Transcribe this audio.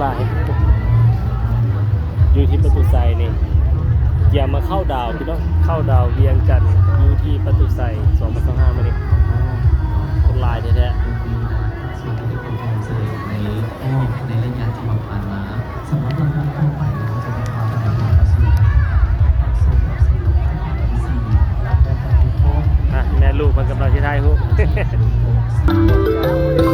ຫຼາຍ ຢູ່ທີ່ປະຕູໄຊນີ້ ກຽມມາເຂົ້າດາວ ພີ່ນ້ອງ ເຂົ້າດາວວຽງຈັນ ຢູ່ທີ່ປະຕູໄຊ ສອງພັນຊາວຫ້າ ມື້ນີ້ ຄົນຫຼາຍແທ້ໆ. ໃນ ໃນໄລຍະທີ່ວ່າຜ່ານມາ ສຳລັບລາຍການຕໍ່ໄປ ເຮົາຈະໄດ້ພາທ່ານຜູ້ຊົມ ຮັບຊົມ ຮັບຊົມລາຍການທີສີ່ ຮັບແບບທຸກຄົນ ອ່ະ ແມ່ລູກເພິ່ນກຳລັງຊິຖ່າຍຮູບ.